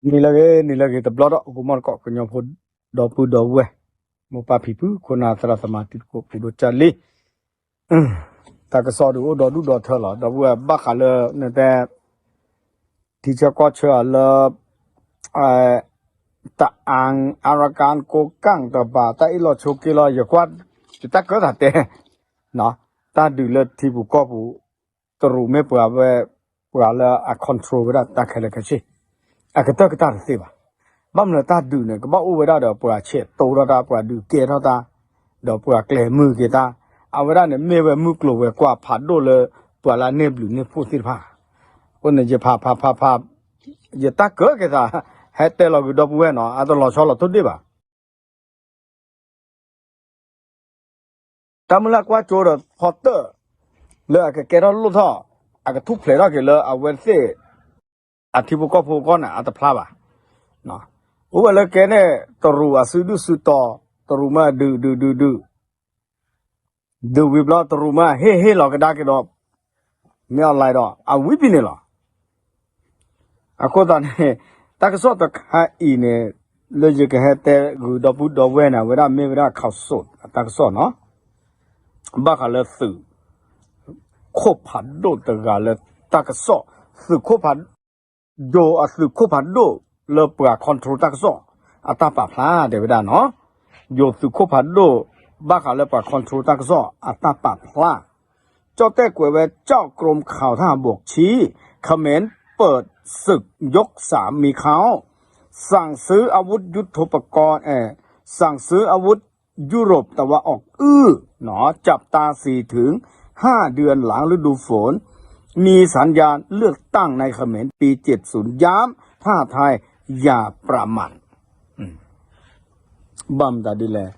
နံၤလၢအဂ့ၤ နံၤလၢအဂ့ၤတဘျီဒီး ဂီၤမီၢ်တကိး ကညီဖိ ဒီပုၢ်ဒီဝဲၢ် မိၢ်ပၢ်ဖံဖု ခိၣ်နၢ်သရၣ်သမါ တံၤသကိး ပူၤဒိၣ်ကၢ်လံ တၢ်ကစီၣ်ဒုးအိၣ်ဒီဒူၣ်ဒီထၢလီၤ ဒီပုၢ်ဝဲၢ် ဘၣ်ဃးလၢနတဲ ထံဆၢကီၢ်ဆၢလၢ တအၣ် အရကၣ် ကိးကၣ်တဘၣ် တၢ်အ့ၣ်လိာ်ဆိးက့လိာ် ယကွၢ် ယတၢ်ကၢသးတဲ တၢ်ဒုးလၢထံပူၤကီၢ်ပူၤ တရူးမ့ၢ်ပှၤဝဲ ပှၤလၢအ control ဝဲဒၣ်တၢ်ခဲလၢာ်ခဲဆ့ အကတၢၢ်ကတၢၢ်တသ့ဘၣ်. ဘၣ်မနုၤတၢ်ဒုးန့ၣ် ကဘၣ်အိၣ်ဝဲဒၣ်ဒီးပှၤဆဲးတိထီၣ်တၢ် ပှၤဒုးကဲထီၣ်တၢ် ဒီးပှၤကျဲၤမုၢ်က့ၤတၢ် အဝဲဒၣ်န့ၣ် မ့ၢ်ဝဲမုၢ်ကျိၤဝဲၤကွာ်ဖးဒိၣ်လၢ ပှၤလၢအန့ၢ်ဘျုးန့ၢ်ဖှိၣ်သ့ၣ်တဖၣ် အဃိန့ၣ် ယဖးဖးဖးဖး ယတၢ်ကၢက့ၤသး ဟဲတဲလီၤကွံာ်ဒီပုၢ်ဝဲၢ်နီၤ အတလီၤဆီလီၤထိၣ်ဒ့ၣ်ဘၣ်. တၢ်မုၢ်လၢ်ကွၢ်ကၠိဒီးဖီတၢၣ် လၢအကကဲထီၣ်လိၣ်ထီၣ် အကထူၣ်ဖျဲးထီၣ်က့ၤလၢအဝဲသ့ၣ် အထံဖိကီၢ်ဖိအဂီၢ်န့ၣ် အတဖျါဘၣ်. အိၣ်ဝဲလၢကဲန့ၣ် တရူးအစုဒုၣ်စုတီၤ တရူးမ့ၢ်ဒုးဒုးဒုးဒုး ဒုးဝံၤဘျီ တရူးမ့ၢ်ဟ့ၣ်ဟ့ၣ်လီၤကဒါက့ၤဒီး မ့ၢ်အီၤလဲဒီး အဝံၤဖဲန့ၣ်လီၤ. အဃိသတးန့ၣ် တၢ်ကစီၣ်တခါအံၤန့ၣ် လၢယကဟဲတဲဂုာ်ဒီပုၢ်ဒီဝဲၢ်န့ၣ် အဝဲဒၣ်မ့ၢ်ဝဲဒၣ် ข่าวสด အတၢ်ကစီၣ်နီၤ ဘၣ်ဃးလၢသုး ခိၣ်ဖးဒိၣ်တဂၤလၢတၢ်ကစီၣ် သုးခိၣ်ဖး ယိၤအသုးခိၣ်ဖးဒိၣ်လၢပှၤ control တၢ်ကစီၣ် အတၢ်ပာ်ဖျါတဲဝဲဒၣ်နီၤ ယိၤသုးခိၣ်ဖးဒိၣ် ဘၣ်ဃးလၢပှၤ control တၢ်ကစီၣ် အတၢ်ပာ်ဖျါ ကၠီၣ်တဲၣ်ကွဲးဝဲ เจ้ากรมข่าวทหารบกชี้ เขมรเปิดศึกยกสามมีเข้า สั่งซื้ออาวุธยุทโธปกรณ์ เอ่อ สั่งซื้ออาวุธ ยุโรปตะวันออกอื้อ เนาะ จับตาสี่ถึงห้าเดือนหลังฤดูฝน มีสัญญาณเลือกตั้งในเขมรปีเจ็ดศูนย์ ย้ำ ถ้าไทยอย่าประมาท ဘၣ်မတၤဒ်လဲၣ်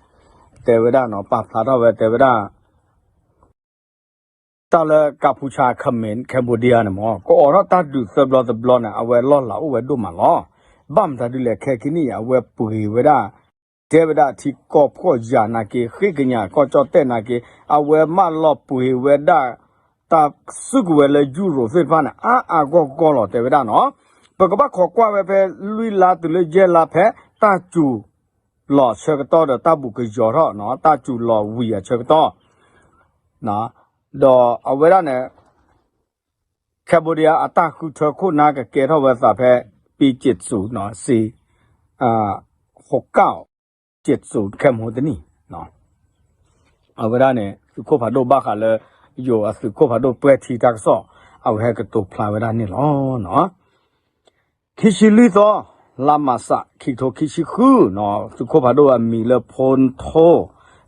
တဲဝဲဒၣ်နီၤ ပာ်ဖျါထီၣ်ဝဲတဲဝဲဒၣ် တၢ်လၢကၣ်ဖူဆါ Khmer Cambodia န့ၣ်မ့ၢ် ကအိးထီၣ်တၢ်ဒုးသၢဘျီတဘျီန့ၣ် အဝဲလီၢ်လၤအိၣ်ဝဲဒိၣ်မးလီၤ. ဘၣ်မတၤဒ်လဲၣ် ခဲကနံၣ်အံၤ အဝဲပှ့ၤဝဲဒၣ် တဲဝဲဒၣ်ထံကီၢ်ဖှီၣ်ယာ်နာ်က့ ဃ့ကညးကီၢ်ကၠီၣ်တဲၣ်နာ်က့ အဝဲမၢလီၤပှ့ၤဝဲဒၣ် တၢ်စုကဝဲၤလၢယူရိးသ့ၣ်တဖၣ်န့ၣ် အါအါဂီၢ်ဂီၢ်လီၤ တဲဝဲဒၣ်နီၤ. ပကဘၣ်ခိးကွၢ်ဝဲဖဲလွံၢ်လါတုၤလၢယဲၢ်လါဖဲ တၢ်စူၤလီၤဆၢကတီၢ်ဒီးတၢ်ဘူးကယီၤထီၣ်နီၤ တၢ်စူၤလီၤဝံၤအဆၢကတီၢ် ဒီးအဝဲဒၣ်န့ၣ် Cambodia အတၢ်ဃုထၢခိၣ်နၢ်ကကဲထီၣ်ဝဲသးဖဲ ပံကၠ့းစူၤနီၤ စ့ ဟိးကၣ် ကၠ့းစူၤ ခဲမဟိတနံၣ် အဝဲဒၣ်န့ၣ် သုးခိၣ်ဖးဒိၣ်ဘၣ်ဃးလၢ ယိၤအသုးခိၣ်ဖးဒိၣ်ပှဲၤထံတၢ်ကစီၣ် အဝဲဟဲကတိၤဖျါဝဲဒၣ်န့ၣ်လီၤ. ခံဆံလွံၢ်သီ လါမးစး ခံကထိခံဆံဃုနီၤ သုးခိၣ်ဖးဒိၣ်အမံၤလၢ ဖူ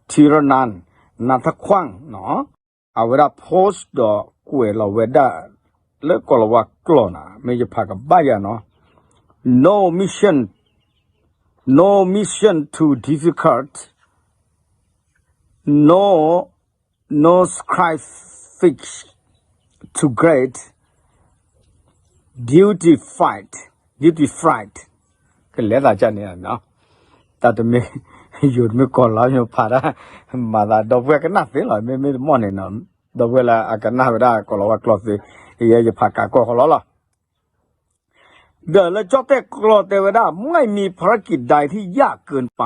ထိ ထံရနၣ် နါထခွၣ်နီၤ အဝဲဒၣ် post ဒီးကွဲးလီၤဝဲဒၣ် လၢကိၤလၤဝါကျိာ်န့ၣ် မ့ၢ်ယဖးကဘၣ်ယၤနီၤ no mission no mission too difficult no no sacrifice too great duty fight duty fight ကလဲၤသးကၢ်န့ၣ် တၢ်တမ့ၢ် ယိၤတမ့ၢ်ကီၢ်လီၤ မ့ၢ်ဖးဒၣ် မၤသးဒီပုၢ်ဝဲၢ်ကနၣ်သ့လီၤ မ့မ့ၢ်တမီၢ်န့ၣ်နီၤ ဒီပုၢ်ဝဲၢ်လၢအကနၣ်ဝဲဒၣ်ကိၤလၤဝါကျိာ်သ့ ယဲယဖးကးကီၢ်ဃီလီၤလီၤ ဒီးလၢကၠီၣ်တဲၣ်ကျိာ်တဲဝဲဒၣ် ไม่มีภารกิจใดที่ยากเกินไป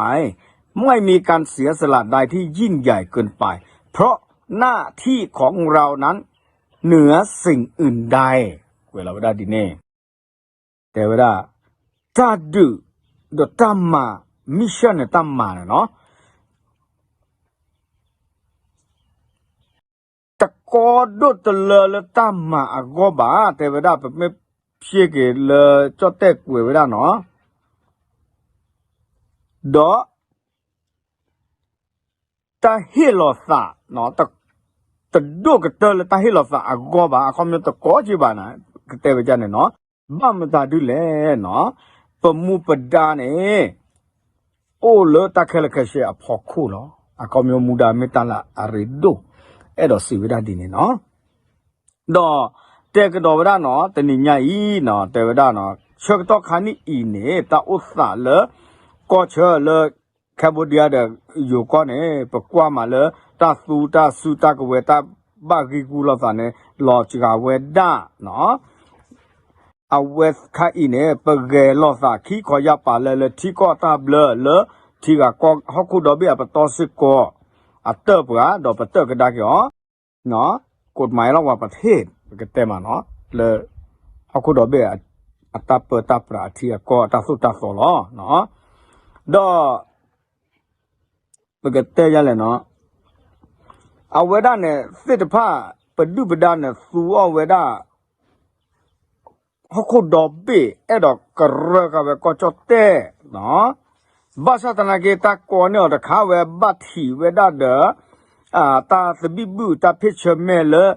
ไม่มีการเสียสละใดที่ยิ่งใหญ่เกินไป เพราะหน้าที่ของเรานั้นเหนือสิ่งอื่นใด ကွဲးလီၤဝဲဒၣ်ဒ်န့ၣ် တဲဝဲဒၣ် တၢ်ဒုး ဒီးတၢ်မၤ mission န့ၣ် တၢ်မၤန့ၣ်နီၤ တကီဒိၣ်တလၢလၢတၢ်မၤအဂီၢ်ဘၣ် တဲဝဲဒၣ် ပမ့ၢ်ဖျ့က့ၤလၢကၠီၣ်တဲၣ်ကွဲးဝဲဒၣ်နီၤ ဒီး တၢ်ဟ့ၣ်လီၤသး တဒိၣ်ကတၢၢ်လၢတၢ်ဟ့ၣ်လီၤသးအဂီၢ်ဘၣ် အခီပညီတကီက့ဘၣ်န့ၣ် ကတဲဝဲဒ်န့ၣ်နီၤ ဘၣ်မတၤဒ်လဲၣ်နီၤ ပမူပဒါန့ၣ် အိၣ်လၢတၢ်ခဲလၢာ်ခဲဆ့အဖီခိၣ်လီၤ အခီပညီမူဒါမ့ၢ်တၢ်လၢအရ့ဒိၣ် အဲၣ်ဒိးစံးဝဲဒၣ်ဒ်န့ၣ်နီၤ ဒီးတဲကဒီးဝဲဒၣ်နီၤ တနံၤညါအံၤနီၤ တဲဝဲဒၣ်နီၤ ဆၢကတီၢ်ခါနံၣ်အံၤန့ၣ် တၢ်အိၣ်သးလၢ ကီၢ်ဆၢလၢ Cambodia ဒီး ယိၤကီၢ်န့ၣ် ပကွၢ်မးလၢ တၢ်သူတၢ်စုတၢ်ကဝဲၤ တၢ်ဘၣ်ဂံၢ်ဂူၢ်လိာ်သးန့ၣ် လီၤစှၤဝဲဒၣ်နီၤ အဝဲခါအံၤန့ၣ် ပဂဲၤလိာ်သးခံခီယၢ်ပာ်လၢ လၢထံကီၢ်တၢ်ဘျၢလၢ ထံဂၤကီၢ်ဟီၣ်ခိၣ်ဒီဘ့ၣ်အပတီၢ်စ့ၢ်ကီး အတၢၢ်ပှၤ ဒီးပတၢၢ်ကဒါက့ၤအီၤ ကိးမၤလီၤဝဲပထ့ၣ် ပကတဲမးနီၤ လၢ ဟီၣ်ခိၣ်ဒီဘ့ၣ် အတၢ်ပၢတၢ်ပြးအထံအကီၢ်အတၢ်သိၣ်တၢ်သီလီၤ. ဒီး ပကတဲယလဲၣ်နီၤ အဝဲဒၣ်န့ၣ်သ့ၣ်တဖၣ် ပဒုၣ်ပဒါန့ၣ်သူအီၤဝဲဒၣ် ဟီၣ်ခိၣ်ဒီဘ့ၣ် အဲၣ်ဒိးကရၢဃာ်ဝဲကီၢ်ကၠီၣ်တဲၣ် ဘၣ်ဆၣ်သနာ်က့ တၢ်ကိးန့ၢ်အီၤတခါဝဲဘၣ်ထံးဝဲဒၣ်ဒီး တၢ်သဘံၣ်ဘုၣ်တၢ်ဖ့ၣ်ဆၢမဲာ်လၢ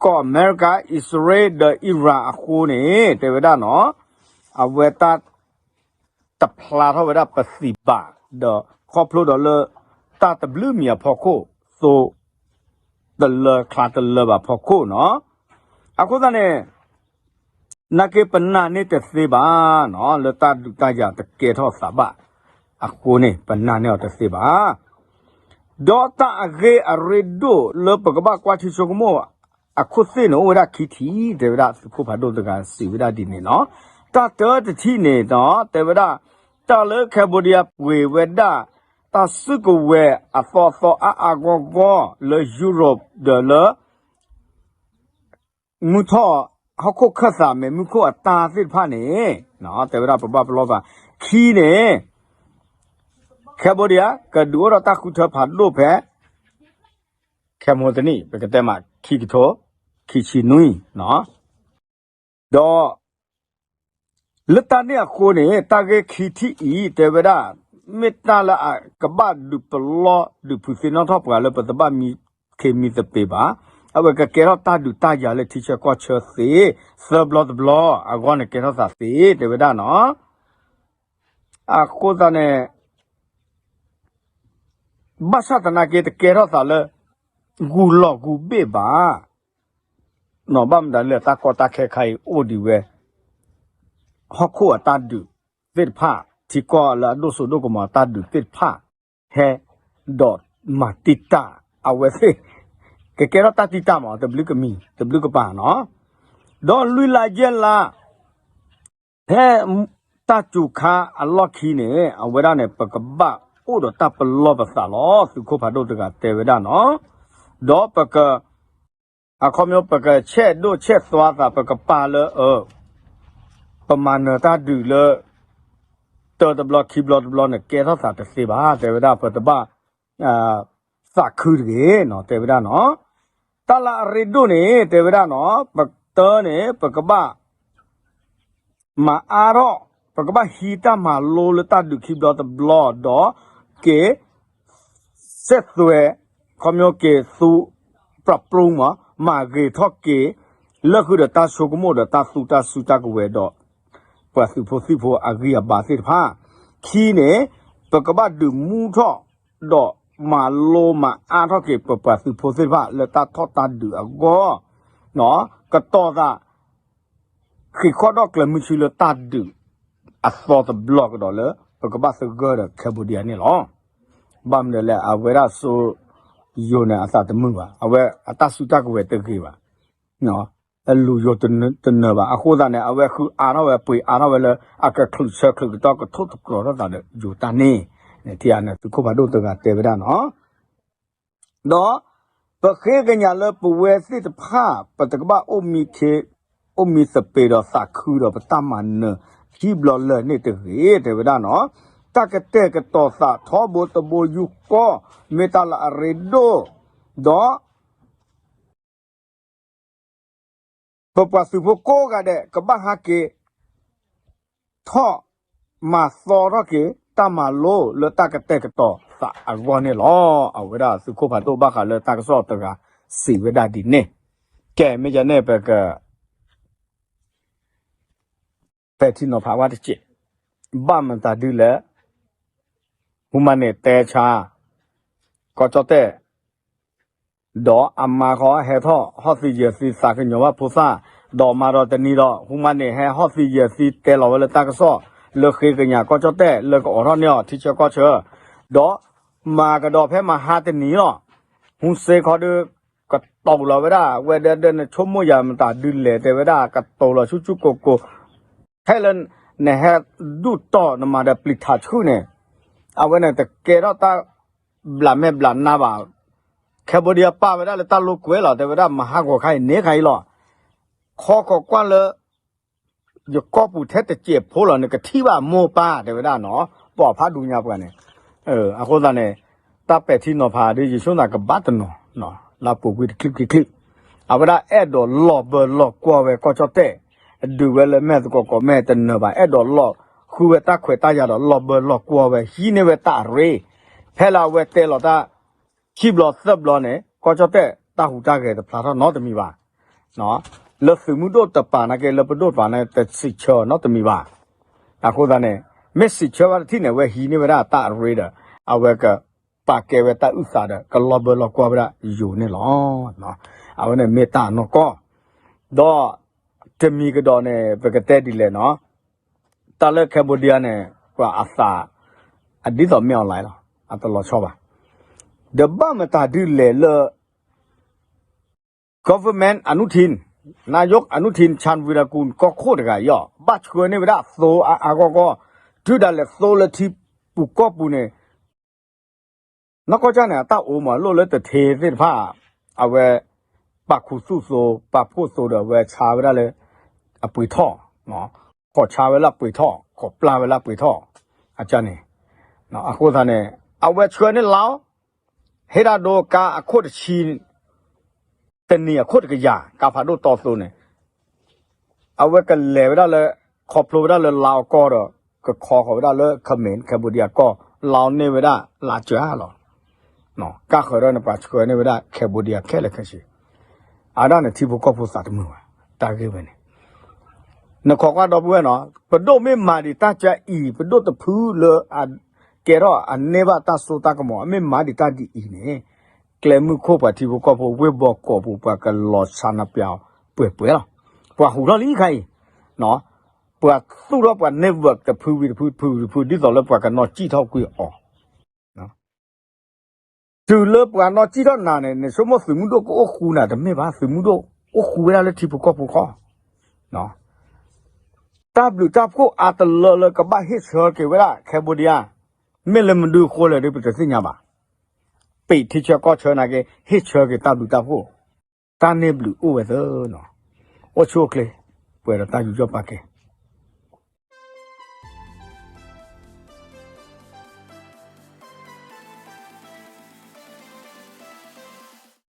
ကီၢ်အမဲရကၤ အံၣ်စရ့လး ဒီးအံရၣ်အဃိန့ၣ် တဲဝဲဒၣ်နီၤ အဝဲတၢ် တဖျါထီၣ်ဝဲဒၣ်ပသံးဘၣ် ဒီးခီဖျိဒီးလၢ တၢ်တဘျုးမံၤအဖီခိၣ် သိ တလၢချါတလၢဘၣ်ဖီခိၣ်နီၤ အဃိသတးန့ၣ် နာ်က့ပနာ်န့ၢ်တသ့ဘၣ်နီၤ လၢတၢ်ဒုးတၢ်ယၤတကဲထီၣ်သးဘၣ် အဃိန့ၣ် ပနာ်န့ၢ်အီၤတသ့ဘၣ် ဒီးတၢ်အဂ့ၢ်အရ့ဒိၣ်လၢပကဘၣ်ကွၢ်ထံဆိကမိၣ် အခိၣ်သ့ၣ်န့ၣ် အိၣ်ဝဲဒၣ်ခံထံၣ် တဲဝဲဒၣ်သုးခိၣ်ဖးဒိၣ်တဂၤစံးဝဲဒၣ်ဒ်န့ၣ်နီၤ တၢ်တၢတထံၣ်န့ၣ်နီၤ တဲဝဲဒၣ် တၢ်လၢ Cambodia ပှ့ၤဝဲဒၣ် တၢ်စုကဝဲၤအသီအသီအါအါဂီၢ်ဂီၢ်လၢ Europe ဒီးလၢ မုၢ်ထီၣ် ဟီၣ်ခိၣ်ခၢၣ်သးမဲာ်မုၢ်ခိၣ်အတၢ်သ့ၣ်တဖၣ်န့ၣ် တဲဝဲဒၣ်ပဘၣ်ပလီၢ်သး ခံန့ၣ် Cambodia ကဒုးအိၣ်ဒီးတၢ်ဃုထၢဖးဒိၣ်ဖဲ ခဲမိၢ်တနံၣ် ပကတဲမး ခံကထိ ခံဆံနွံ ဒီး လၢတၢ်န့ၣ်အဃိန့ၣ် တၢ်ဂ့ၢ်ခံထံၣ်အံၤ တဲဝဲဒၣ် မ့ၢ်တၢ်လၢအကဘၣ်ဒုးပလီၢ်ဒုးဖုးသ့ၣ်နီၣ်ထီၣ်ပှၤလၢပတဘၣ်မံခ့မံသပ့ၤဘၣ်. အဝဲကကဲထီၣ်တၢ်ဒုးတၢ်ယၤလၢထံဆၢကီၢ်ဆၢသ့ သၢဘျီတဘျီအဂီၢ်န့ၣ်ကဲထီၣ်သးသ့ တဲဝဲဒၣ်နီၤ. အဃိသတးန့ၣ် ဘၣ်ဆၣ်သနာ်က့တကဲထီၣ်သးလၢ ဂုာ်လီၤဂုာ်ဘ့ၣ်ဘၣ်. ဘၣ်မတၤလဲၣ် တၢ်ကီတၢ်ခဲခါအံၤအိၣ်ဒံးဝဲ ဟီၣ်ခိၣ်အတၢ်ဒုးသ့ၣ်တဖၣ် ထံကီၢ်လၢအဒိၣ်စိဒိၣ်ကမီၤတၢ်ဒုးသ့ၣ်တဖၣ် ဟဲဒီးမၤတံာ်တာ်အဝဲသ့ၣ် ကကဲထီၣ်တၢ်တံာ်တာ်မး တဘျုးကမံၤ တဘျုးကပၤနီၤ. ဒီးလွံၢ်လါယဲၢ်လါ ဖဲတၢ်စူၤခါအလီၢ်ခံန့ၣ် အဝဲဒၣ်န့ၣ် ပကဘၣ်အိၣ်ဒီးတၢ်ပလီၢ်ပသးလီၤ သုးခိၣ်ဖးဒိၣ်တဂၤတဲဝဲဒၣ်နီၤ. ဒီးပက အခီပညီ ပကဆဲးဒိၣ်ဆဲးသွါသး ပကပာ်လၢ ပမၤနၢၤတၢ်ဒုးလၢ တၢတဘျီခံဘျီတဘျီန့ၣ် ကဲထီၣ်သးတသ့ဘၣ် တဲဝဲဒၣ် ပတဘၣ် သးခုတဂ့ၤနီၤ တဲဝဲဒၣ်နီၤ. တၢ်လၢအရ့ဒိၣ်န့ၣ် တဲဝဲဒၣ်နီၤ ပတၢန့ၣ် ပကဘၣ် မၤအါထီၣ် ပကဘၣ်ဟံးတၢ်မၤလိလၢတၢ်ဒုးခံဘျီတဘျီဒီး က့ၤ စဲးသွဲး ခီပညီက့ၤသူ ပြးပြူမး မၤဂ့ၤထီၣ်က့ၤ လၢဃုာ်ဒီးတၢ်ဆိကမိၣ်ဒီးတၢ်သူတၢ်စုတၢ်ကဝဲၤဒီး ပှၤသုးဖိသံၣ်ဖိအဂံၢ်အဘါသ့ၣ်တဖၣ်. ခံန့ၣ် ပကဘၣ်ဒုးမူထီၣ် ဒီးမၤလိမၤအါထီၣ်က့ၤ ပပှၤသုးဖိသ့ၣ်တဖၣ်လၢတၢ်ထီၣ်တၢ်ဒုးအဂီၢ် ကတီၤသး ဃ့ၢ်ခီၣ်ဒီၣ်ကျဲၤမုၢ်ဆ့ၣ်လၢတၢ်ဒုးအသီတဘျီကဒီးလၢ ပကဘၣ်သဂၢၢ်ဒီး Cambodia န့ၣ်လီၤ. ဘၣ်မနုၤလဲၣ် အဝဲဒၣ်စိယိၤန့ၣ် အသးတမုာ်ဘၣ်, အဝဲအတၢ်စုတၢ်ကဝဲၤတဂ့ၤဘၣ်, အလူၤယိၤတနၢၤဘၣ်. အဃိသတးန့ၣ် အဝဲဃုအါထီၣ်ဝဲ ပှ့ၤအါထီၣ်ဝဲလၢ အကချုးဆၢချုးကတီၢ်ကထိၣ်သတြီၤထီၣ်သးဒီးယိၤတၢ်န့ၣ်, ထံၣ်ဧါန့ၣ် သုးခိၣ်ဖးဒိၣ်တဂၤတဲဝဲဒၣ်နီၤ. ဒီးပဃ့ကညးလၢပဝဲသ့ၣ်တဖၣ် ပတကဘၣ်အိၣ်မံခ့ အိၣ်မံသပ့ၤဒီးသးခုဒီးပတၢ်မၤနၢၤ ခံဘျီလၢာ်န့ၣ်တဂ့ၤ တဲဝဲဒၣ်နီၤ. တၢ်ကတဲာ်ကတီၤသးထီဘိတဘိယူၢ်ဃီ မ့ၢ်တၢ်လၢအရ့ဒိၣ်, ဒီး ပပှၤသုးဖိကိးဂၤဒဲး ကဘၣ်ဟးက့ၤ ထီၣ်မၤသီထီၣ်က့ၤ တၢ်မၤလိလၢတၢ်ကတဲာ်ကတီၤသးအဂီၢ်န့ၣ်လီၤ. အဝဲဒၣ်သုးခိၣ်ဖးဒိၣ်ဘၣ်ဃးလၢတၢ်ကစီၣ်တဂၤ စံးဝဲဒၣ်ဒ်န့ၣ်. ကဲ မ့ၢ်ယန့ၣ် ပက ဖဲထံနီၤဖးဝဲတစဲး, ဘၣ်မတၤဒုလဲၣ်, ဟူမၤန့ၢ်တဲဆါ ကီၢ်ကၠီၣ်တဲၣ် ဒီးအမါဃီဟဲထီၣ်ဟီၣ်သံယဲၢ်သံသးကညီၤဘၣ်ဖိသၣ်, ဒီးမၤဒီးတနံၤဒီး ဟူမၤန့ၢ်ဟဲဟီၣ်သံယဲၢ်သံတဲလီၤဝဲလၢတၢ်ကစီၣ် လၢဃ့ကညးကီၢ်ကၠီၣ်တဲၣ် လၢကအိးထီၣ်န့ၢ်အီၤထံဆၢကီၢ်ဆၢ, ဒီးမၤကဒီးဖဲမဟါတနံၤလီၤ, ဟူစ့ခီဒုး ကတိၤလီၤဝဲဒၣ် ဝဲဒၣ်ဒီး နဆိကမိၣ်ယၤမတၤဒုးလဲၣ် တဲဝဲဒၣ် ကတိၤလီၤဆူၣ်ဆူၣ်ကိၢ်ကိၢ်, ဖဲလၢ နဟဲဒူၣ်တီၢ်နမၤဒီးပျံၤထးဆူၣ်န့ၣ်, အဝဲန့ၣ်တကဲထီၣ်တၢ် ဘျးမဲာ်ဘျးနါဘၣ်. Cambodia ပာ်ဝဲဒၣ်လၢတၢ်လိာ်ကွဲလီၤ တဲဝဲဒၣ် မဟါဂီၤခါအံၤန့ၣ်ခါအံၤလီၤ. ခီဃီၤကွၢ်လၢ ယကီၢ်ပူၤထဲတစဲးဖိလီၤ နကထံၣ်ဘၣ်မိၢ်ပၢ် တဲဝဲဒၣ်နီၤ, ပိာ်ဖးဒူညါပှၤန့ၣ်. အဃိသတးန့ၣ် တၢ်ပဲာ်ထံနီၤဖးဒ်ယဆိကမိၣ်သးကဘၣ်တနီၤ, လၢပူၤကွံာ်တချံၣ်ခံချံၣ်, အဝဲဒၣ်အဲၣ်ဒိးလီၤဘၢလီၤကွီၢ်ဝဲကီၢ်ကၠီၣ်တဲၣ်, ဒုးဝဲလၢမဲာ်သကိးကိးမဲာ်တနၢၤဘၣ် အဲၣ်ဒိးလီၤဃုဝဲတၢ်ခွဲးတၢ်ယာ်ဒီး လီၤဘၢလီၤကွီၢ်ဝဲ ဟံးန့ၢ်ဝဲတၢ်အရ့, ဖဲလၢအဝဲတဲလီၤတၢ် ခံဘျီသၢဘျီန့ၣ် ကီၢ်ကၠီၣ်တဲၣ်တၢ်ဟူးတၢ်ဂဲၤတဖျါထီၣ်နီတမံၤဘၣ်. လၢသုးမုၢ်ဒိၣ်တပၤနာ်က့ လၢပဒိၣ်တပၤန့ၣ် တစံးဆၢနီတမံၤဘၣ်. အဃိသတးန့ၣ် မ့ၢ်စံးဆၢဘၣ်တထံၣ်န့ၣ် အဝဲဟံးန့ၢ်ဝဲဒၣ်တၢ်အရ့ဒီး အဝဲကပာ်ကဲဝဲတၢ်အုၣ်သးဒီး ကလီၤဘၢလီၤကွီၢ်ဝဲဒၣ်ယိာ်န့ၣ်လီၤ. အဝဲန့ၣ်မ့ၢ်တၢ်အနီၢ်ကီၢ်, ဒီးတမံၤကဒီးန့ၣ် ပကတဲဒ်လဲၣ်နီၤ, တၢ်လၢ Cambodia န့ၣ် ပှၤအသး အဒ်သိးမ့ၢ် online လီၤ, အတလီၤဆီဘၣ်. ဒီးဘၣ်မတၤဒုးလဲၣ်လၢ government အနုထံၣ်, နာယိၣ်အနုထံၣ် ဆၣ်ဝံၤရကူၣ် ကီၢ်ခိၣ်တဂၤအံၤအီၤ ဘၣ်ဆှၢန့ၢ်ဝဲဒၣ်သိအါအါဂီၢ်ဂီၢ်, တုၤဒၣ်လဲာ်သိလၢထံပူၤကီၢ်ပူၤန့ၣ် နီၢ်ကီၢ်ကၢ်န့ၣ် အတၢ်အိၣ်မးလိၣ်လၢတထ့သ့ၣ်တဖၣ်, အဝဲ ပာ်ခူသူၣ်သိ ပာ်ဖှိၣ်သိဒီး အဝဲဆါဝဲဒၣ်လၢ အပှ့ၤထီၣ်, ခိးဆါဝဲလၢအပှ့ၤထီၣ် ခိးပျၢ်ဝဲလၢအပှ့ၤထီၣ်, အကၢ်န့ၣ်, အဃိသတးန့ၣ် အဝဲဆှၢန့ၢ်လါအီၤ, ဟ့ၣ်ဒၣ်ဒိကါအခိၣ်တဆံ တနံၤအခိၣ်တကယၤ ကါဖးဒိၣ်တီသိန့ၣ် အဝဲကလဲၤဝဲဒၣ်လၢ ခီဖျိဝဲဒၣ်လၢလါအီၤကီၢ်ဒီး ကခီဃီၤဝဲဒၣ်လၢ Khmer Cambodia ကီၢ်, လါအီၤန့ၢ်ဝဲဒၣ်လါစှၤလီၤ. ကၢ်ဃၢၤဒီးန့ၣ် ပှၤဆှၢန့ၢ်ဝဲဒၣ် Cambodia ခဲလၢာ်ခဲဆ့, အဒၣ်န့ၣ်ထံဖိကီၢ်ဖိသးတမုာ်ဘၣ်, တၢ်ဂ့ၢ်ဝဲန့ၣ် နခိးကွၢ်ဒီပုၢ်ဝဲၢ်နီၤ, ပဒိၣ်မ့ၢ်မၤဒံးတၢ်ကၢ်အံၤ ပဒိၣ်တဖုလၢအ ကဲထီၣ်အန့ၢ်ဘၣ်တၢ်စိတၢ်ကမီၤ အမ့ၢ်မၤဒံးတၢ်ဒ်အံၤန့ၣ်, ကျဲမုၢ်ခိၣ်ပှၤထံဖိကီၢ်ဖိ ဝ့ၢ်ဘီကီးပူၤ ပှၤကလီၤဆါနပျးအီၤပှဲၤပှဲၤလီၤ. ပှၤဟူးထီၣ်လံခါအံၤ, ပှၤသူၣ်ထီၣ်ပှၤ network တဖုဝံၤတဖု တဖုဝံၤတဖု ဒ်သိးလၢပှၤကနီၣ်စံၣ်ထီၣ်ကွံာ်အီၤ တုၤလၢပှၤနီၣ်စံၣ်ထီၣ်နၤန့ၣ် နဆိကမိၣ်သုးမုၢ်ဒိၣ်ကအိၣ်ဃူနၤတမ့ၢ်ဘၣ်, သုးမုၢ်ဒိၣ်အိၣ်ဃူဝဲဒၣ်လၢထံဖိကီၢ်ဖိဃီ, တၢ်ဘျုးတၢ်ဖှိၣ်အါတလၢလၢကဘၣ်ဟ့ၣ်ဆၢက့ၤဝဲဒၣ် Cambodia မ့ၢ်လၢမနုၤအဃိလဲၣ်ဒီး ပတသ့ၣ်ညါဘၣ်. ပ့းထံဆၢကီၢ်ဆၢနာ်က့ ဟ့ၣ်ဆၢက့ၤတၢ်ဘျုးတၢ်ဖှိၣ်, တၢ်န့ၢ်ဘျုးအိၣ်ဝဲသၢနီၤ, အိၣ်ဆူၣ်အိၣ်ချ့, ပှဲၤဒီးတၢ်ယူးယီၣ်ပာ်ကဲ